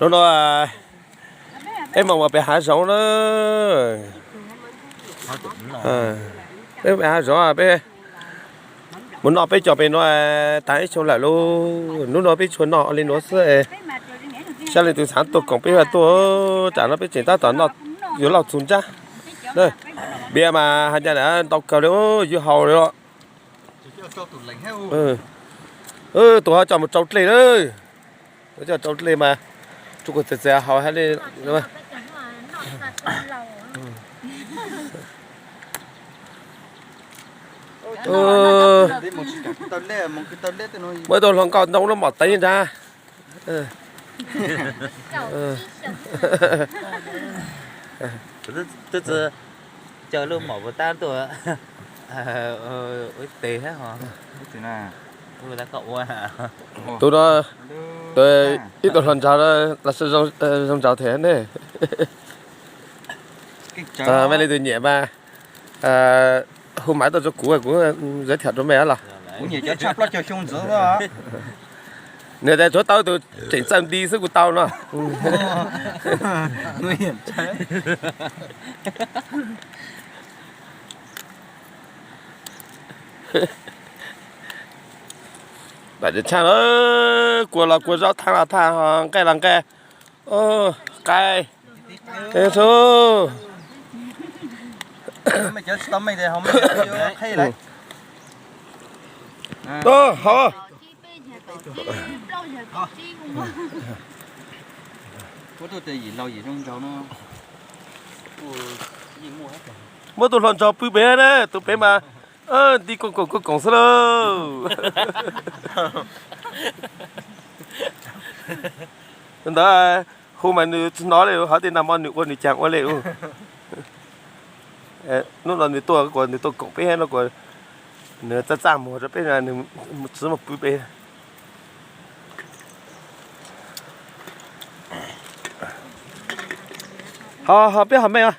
Hnub no peb mam mus pem hav zoov na. Peb pem hav zoov, peb mus noj peb cov pem no tas ib xyoo lawm lauj. Hnub no peb tsuas noj li no xwb. Saib leej twg xav tuaj koom peb tuaj, tsam no peb tseem tab tom noj yuav lauj txug ntsab. Npiav mas hais tias ntau kawg li, yuav haus li os. Tus ho coj mus rau dlej na. Coj rau dlej mas tsuas kuv txiav txiav haus hab li. Muaj ib tug hluas nkauj ntoo lub mom teev nrad. Twb caw lub mom puas tab tuaj ua ib tes hab ho. Tus no, ib tug hluas nraug los zoo nraug thiab ne. Mej leej twg nyiam mas hu maiv tuaj rau kuv, kuv giới thiệu rau mej los. Kuv nyiam cov tshaj plaub caug xyoo ntxiv. Nws tias tsuav tau ib tug tseem txawj nti xwb kuv tau no. Lam tshaj, kua los kua, zaub thaab los thaab, nqaij los nqaij, qaib. Tau hov. Muab tus hluas nraug pw pem na, tus pem mas nti koom koom koom koom xwb lauj. Ntawd hu mas nws tsis hnov li, hov tej nag hmo nws ua nws caag ua li. Hnub no nws tuaj kuas nws tuaj koom peb no kuas nws txaj txaj muag rau peb, nws tsis muaj pw pem. Ho ho peb ho mej os.